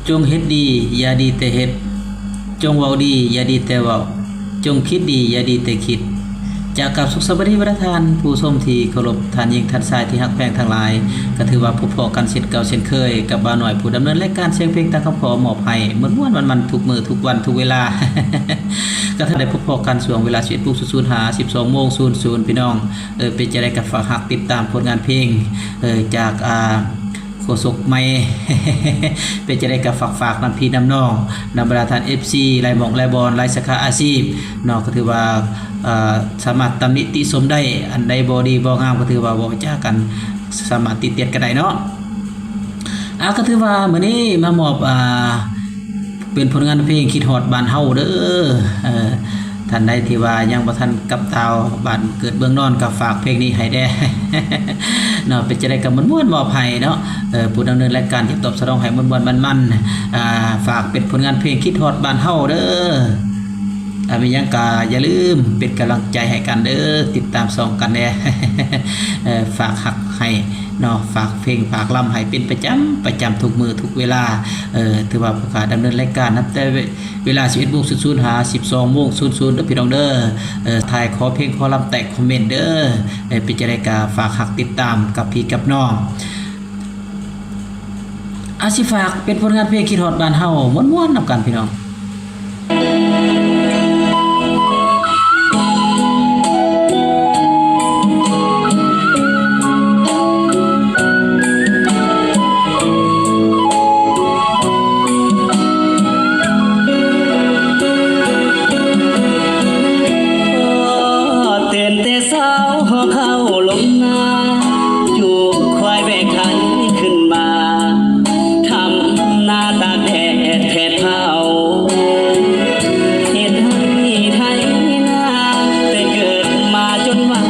ຈົ່ງເຮັດດີ ຢ່າດີແຕ່ເຮັດ, ຈົ່ງເວົ້າດີ ຢ່າດີແຕ່ເວົ້າ, ຈົ່ງຄິດດີ ຢ່າດີແຕ່ຄິດ. ຈະກາບສຸກສະບາຍດີບັນດາທ່ານຜູ້ຊົມທີ່ເຄົາລົບ, ທ່ານຍິງທ່ານຊາຍທີ່ຮັກແພງທັງຫຼາຍ. ກໍຖືວ່າພົບພໍ້ກັນເຊັ່ນເກົ່າເຊັ່ນເຄີຍ ກັບບ່າວນ້ອຍຜູ້ດຳເນີນລາຍການສຽງເພງຕາມຄຳຂໍ ມອບໃຫ້ມ່ວນໆມັນໆທຸກມື້ທຸກວັນທຸກເວລາ. ກໍຖືໄດ້ພົບພໍ້ກັນຊ່ວງເວລາສິບເອັດໂມງສູນສູນຫາສິບສອງໂມງສູນສູນ ພີ່ນ້ອງ. ເອີ ເປັນຈັ່ງໃດກໍຝາກຮັກຕິດຕາມຜົນງານເພງ ເອີ ຈາກ ອ່າ ໂຄສົກໃໝ່ ເປັນຈັ່ງໃດກໍຝາກໆນຳພີ່ນຳນ້ອງ ນຳບັນດາທ່ານເອັຟຊີ ຫຼາຍໝ່ອງຫຼາຍບ່ອນ ຫຼາຍສາຂາອາຊີບເນາະ. ກໍຖືວ່າ ເອີ ສາມາດຕຳໜິຕິຊົມໄດ້, ອັນໃດບໍ່ດີບໍ່ງາມກໍຖືວ່າເວົ້າຈາກັນ ສາມາດຕິຕຽນກັນໄດ້ເນາະ. ອ່າ ກໍຖືວ່າມື້ນີ້ມາມອບ ອ່າ ເປັນຜົນງານເພງຄິດຮອດບ້ານເຮົາເດີ. ເອີ ທ່ານໃດທີ່ວ່າຍັງບໍ່ທັນກັບຕາວບ້ານເກີດເມືອງນອນ ກໍຝາກເພງນີ້ໃຫ້ແດ່ເນາະ. ເປັນຈັ່ງໃດກໍມ່ວນໆມອບໃຫ້ເນາະ. ເອີ ຜູ້ດຳເນີນລາຍການຈະຕອບສະໜອງໃຫ້ມ່ວນໆມັນໆ. ອ່າ ຝາກເປັນຜົນງານເພງຄິດຮອດບ້ານເຮົາເດີ. ອ່າ ມີຫຍັງກໍຢ່າລືມເປັນກຳລັງໃຈໃຫ້ກັນເດີ, ຕິດຕາມຊ່ອງກັນແດ່. ເອີ ຝາກຮັກໃຫ້ເນາະ, ຝາກເພງຝາກລຳໃຫ້ເປັນປະຈຳ ປະຈຳທຸກມື້ທຸກເວລາ. ເອີ ຖືວ່າຜູ້ຂ້າດຳເນີນລາຍການນັບແຕ່ເວລາສິບເອັດໂມງສູນສູນຫາສິບສອງໂມງສູນສູນເດີພີ່ນ້ອງເດີ. ເອີ ຖ້າໃຫ້ຂໍເພງຂໍລຳແຕະຄອມເມັນເດີ. ເອີ ເປັນຈັ່ງໃດກໍຝາກຮັກຕິດຕາມກັບພີ່ກັບນ້ອງ. ອາ ຊິຝາກເປັນຜົນງານເພງຄິດຮອດບ້ານເຮົາ ມ່ວນໆນຳກັນພີ່ນ້ອງ. ຕື່ນແຕ່ເຊົ້າ ຫໍ່ເຂົ້າລົງນາ ຈູງຄວາຍແບກໄຄຂຶ້ນມາ ທຳນາຕາກແດດແຜດເຜົາ ເຮັດໄຮ່ໄຖນາ ແຕ່ເກີດມາຈົນວ່າ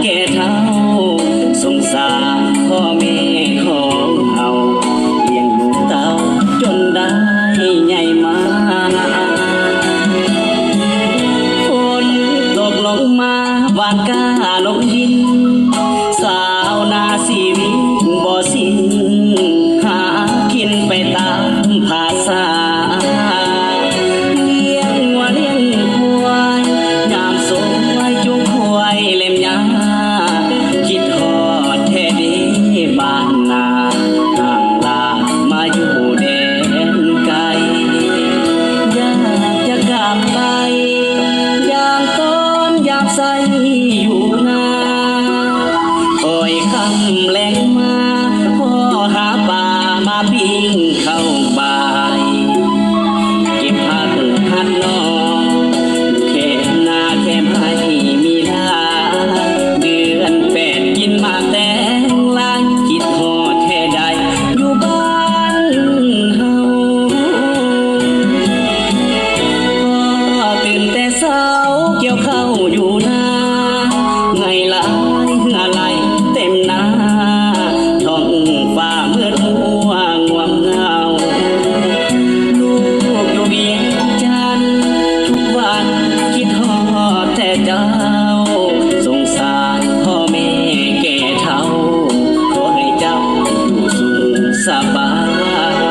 ແກ່ເຖົ້າ ສົງສານພໍ່ແມ່ຂອງເຮົາ ລ້ຽງລູກເຕົ້າຈົນໄດ້ໃຫຍ່ມາ. ຝົນຕົກລົງມາ ຫວ່ານກ້າລົງດິນ ຊາວນາຊີວິດບໍ່ສິ້ນ ຫາກິນໄປຕາມພາສາ ລ້ຽງງົວລ້ຽງຄວາຍ ຍາມສວຍຈູງຄວາຍເລັມຫຍ້າ ຄິດຮອດແທ້ເດບ້ານນາ ຕ່າງລາມາຢູ່ແດນໄກ ຢາກຈະກັບໄປ ຢ່າງຕອນຍາມໃສຢູ່ນາ ຄອຍຄ່ຳແລງມາ ພໍຫາປາມາປີ້ງເຂົ້າບາຍ ເກັບຜັກຫັດໜໍ່ ແຄມນາແຄມໄຮ່ມີລາ ເດືອນແປດກິນໝາກແຕງລາຍ ຄິດຮອດແທ້ໃດຢູ່ບ້ານເຮົາ ພໍຕື່ນແຕ່ ເຊົ້າກ່ຽວເຂົ້າຢູ່ນາ ໄງ່ຫຼາຍເຫື່ອໄຫຼເຕັມໜ້າ ທ້ອງຟ້າມືດມົວງວມເຫງົາ ລູກຢູ່ວຽງຈັນ ທຸກວັນຄິດຮອດແຕ່ເຈົ້າ ສົງສານພໍ່ແມ່ແກ່ເຖົ້າ ຂໍໃຫ້ເຈົ້າຢູ່ສຸກສະບາຍ.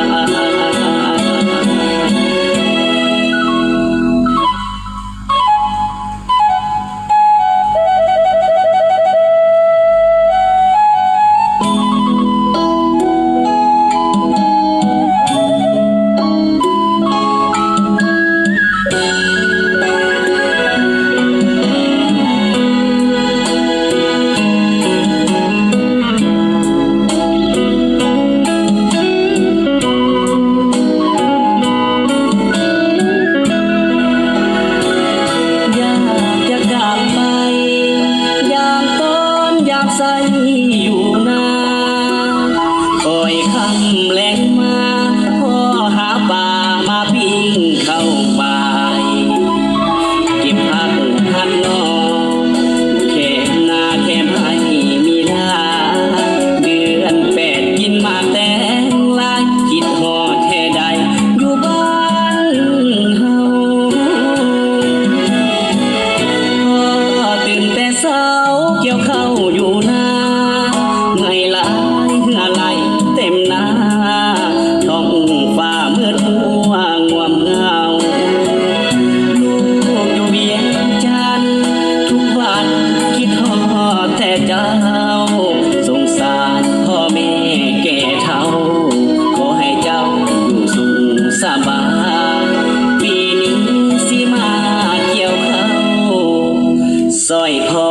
ຢາກຈະກັບໄປ ຢ່າງຕອນຍາມໃສຢູ່ນາ ຄອຍຄ່ຳແລງມາ ພໍຫາປາມາປີ້ງເຂົ້າບາຍ ເກັບຜັກຫັດໜໍ່ ແຄມນາແຄມໄຮ່ມີລາ ເດືອນແປດກິນໝາກແຕງລາຍ ຄິດຮອດແທ້ໃດຢູ່ບ້ານເຮົາ ພໍຕື່ນແຕ່ເຊົ້າກ່ຽວເຂົ້າຢູ່ນາ ໄງ່ຫຼາຍເຫື່ອໄຫຼເຕັມໜ້າ ທ້ອງຟ້າມື ພໍ